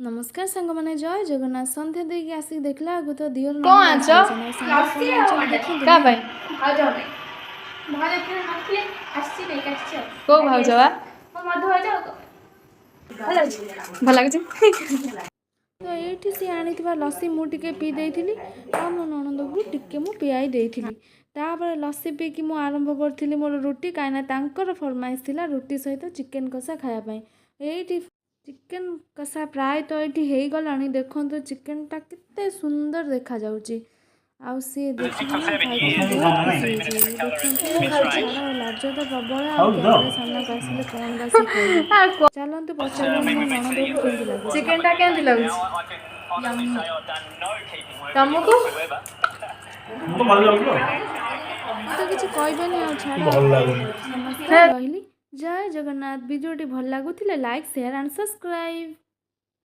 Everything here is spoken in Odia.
ନମସ୍କାର ସାଙ୍ଗମାନେ, ଜୟ ଜଗନ୍ନାଥ। ସନ୍ଧ୍ୟା ଦେଇକି ଆସିକି ଦେଖିଲା ବେଳକୁ ତ ଦିଅର କଣ ନଣନ୍ଦ ଆଣିଛ? ଆସିଯାଇଛନ୍ତି। ଆଉ ସାଙ୍ଗ କଣ ଆଣିଛନ୍ତି ଦେଖନ୍ତୁ କାହା ନା। ପାଇଁ? ଭାଉଜ ପାଇଁ। ଭାଉଜ କିଣା ନଥିଲେ, ଆସିଛି, ନେଇକି ଆସିଛି ଆଉ। କୋଉ ଭାଉଜ ବା? ମୋ ମଧୁ ଭାଉଜ ଆଉ କଣ? ଭଲ ଲାଗୁଛି। ତ ଏଇଠି ସିଏ ଆଣିଥିବା ଲସି ମୁଁ ଟିକେ ପିଇ ଦେଇଥିଲି ଆଉ ମୋ ନଣନ୍ଦକୁ ଟିକେ ମୁଁ ପିଆଇ ଦେଇଥିଲି। ତାପରେ ଲସି ପିଇକି ମୁଁ ଆରମ୍ଭ କରିଥିଲି ମୋର ରୁଟି, କାହିଁକିନା ତାଙ୍କର ଫରମାଇଶ ଥିଲା ରୁଟି ସହିତ ଚିକେନ୍ କଷା ଖାଇବା ପାଇଁ। ଏଇଠି ଚିକେନ୍ କଷା ପ୍ରାୟତଃ ଏଇଠି ହେଇଗଲାଣି। ଦେଖନ୍ତୁ, ଚିକେନ୍ଟା କେତେ ସୁନ୍ଦର ଦେଖାଯାଉଛି। ଆଉ ସିଏ ଦେଖିକି ନା ଖାଇକି ବହୁତ ଖୁସି ହେଇଯିବେ। ଦେଖନ୍ତୁ, ଛାଡ଼, ଲାଜ ତ ପ୍ରବଳ। ଆଉ କ୍ୟାମେରା ସାମ୍ନାକୁ ଆସିଲେ କ'ଣ ବା ସିଏ କହିବ? ଚାଲନ୍ତୁ ପଚାରିବା ମୋ ନଣନ୍ଦକୁ କେମିତି ଲାଗୁଛି। ଚିକେନଟା କେମିତି ଲାଗୁଛି ତମକୁ? ମତେ ଭଲ ଲାଗୁଛି ଆଉ। ମୁଁ ତ କିଛି କହିବେନି ଆଉ, ଛାଡ଼। ଭଲ ଲାଗୁନି। ନମସ୍କାର, ରହିଲି, ଜୟ ଜଗନ୍ନାଥ। ଭିଡ଼ିଓଟି ଭଲ ଲାଗୁଥିଲେ ଲାଇକ୍, ସେୟାର ଆଣ୍ଡ ସବସ୍କ୍ରାଇବ୍।